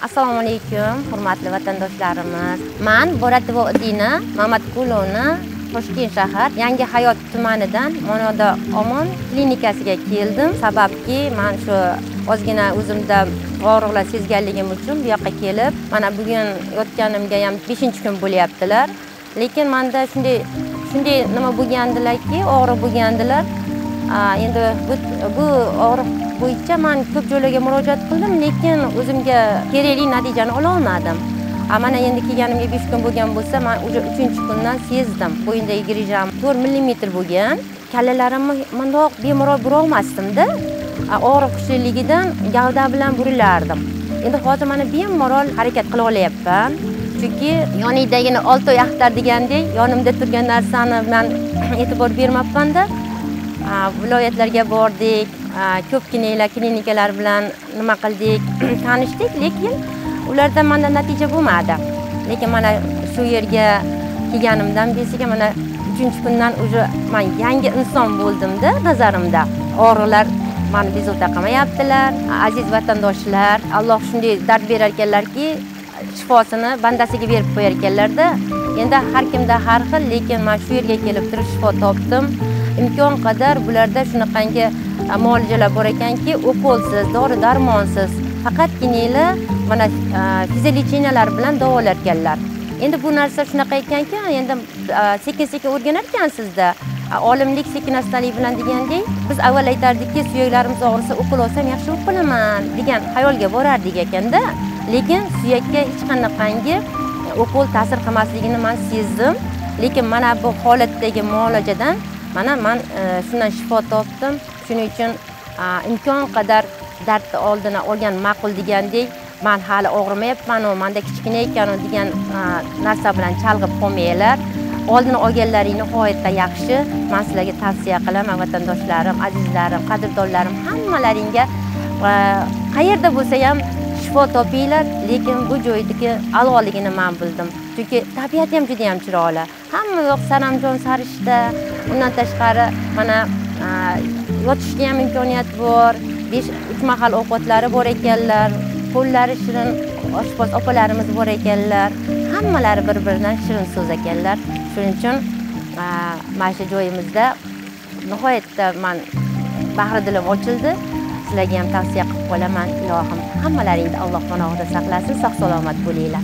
Assalomu alaykum, hurmatli vatandoshlarimiz. Man Boratova Odina Mamatqulovna Toshkent shahar Yangi Hayot tumanidan Monoda Omon klinikasiga keldim. Sababki men shu ozgina o'zimda og'riqlar sezganligim uchun bu yoqqa kelib, mana bugun yotganimga ham 5-kun bo'lyaptilar. Lekin menda shunday nima bo'lgandilarki, og'riq bo'lgandilar. Endi bu og'riq bo'yicha men ko'p joylarga murojaat qildim, lekin o'zimga kerakli natijani ola olmadim. Mana endi kelganimga 5 kun bo'lgan bo'lsa, men уже 3-kundan sezdim. Bo'yindagi grijam 4 mm bo'lgan. Kallalarimni mundoq bemalol bura olmasdim-da. Og'riq kuchliligidan gavda bilan burilardim. Endi hozir mana bemalol harakat qila olyapman. Chunki yoningdagini 6 oy axtar degandek, yonimda turgan narsani men e'tibor bermabman-da. Viloyatlarga bordik, ko'pgina klinikalar bilan nima qildik, tanishdik, lekin ulardan menda natija bo'lmadi. Lekin mana shu yerga kelganimdan besiga mana 3-kundan уже men yangi inson bo'ldimda nazarimda. Og'riqlar meni bezovta qilmayaptilar. Aziz vatandoshlar, Alloh shunday dard berar ekanlarki, shifosini bandasiga berib qo'yar ekanlarda. Endi har kimda har xil, lekin men shu yerga kelib turib shifo topdim. Imkon qadar bularda shunaqangi muolajalar bor ekanki, ukolsiz, dori-darmonsiz, faqatgina mana fiziologiyalari bilan davolar ekanlar. Endi bu narsa shunaqa ekanki, endi sekin-sekin o'rganar ekansizda. Olimlik sekin-astalik bilan degandek, biz avval aytardikki, suyaklarimiz og'risa ukol olsam yaxshi bo'lib qolaman degan xayolga borardik ekanda, lekin suyakka hech qanaqangi ukol ta'sir qilmasligini men sezdim. Lekin mana bu holatdagi muolajadan mana men shundan shifo topdim. Shuning uchun imkon qadar dardni oldini olgan ma'qul degandek, men hali og'rimayapman-u, menda kichkina ekan-u degan narsa bilan chalg'ib qolmanglar. Oldini olganlaringni nihoyatda yaxshi. Men sizlarga tavsiya qilaman, vatandoshlarim, azizlarim, qadrdonlarim, hammalaringga qayerda bo'lsa ham shifo topinglar, lekin bu joydagi a'loligini men bildim. Chunki tabiat ham juda ham chiroyli. Hamma yoq saramjon sarishta. Undan tashqari mana yotishga ham imkoniyat bor. 5-3 mahal ovqatlari bor ekanlar, qo'llari shirin oshpaz opalarimiz bor ekanlar. Hammalari bir-biridan shirin so'z ekanlar. Shuning uchun mana shu joyimizda nihoyatda men bahri dilim ochildi. Sizlarga ham tavsiya qilib qolaman. Ilohim hammalaringni Alloh panohida saqlasin, sog' salomat bo'linglar.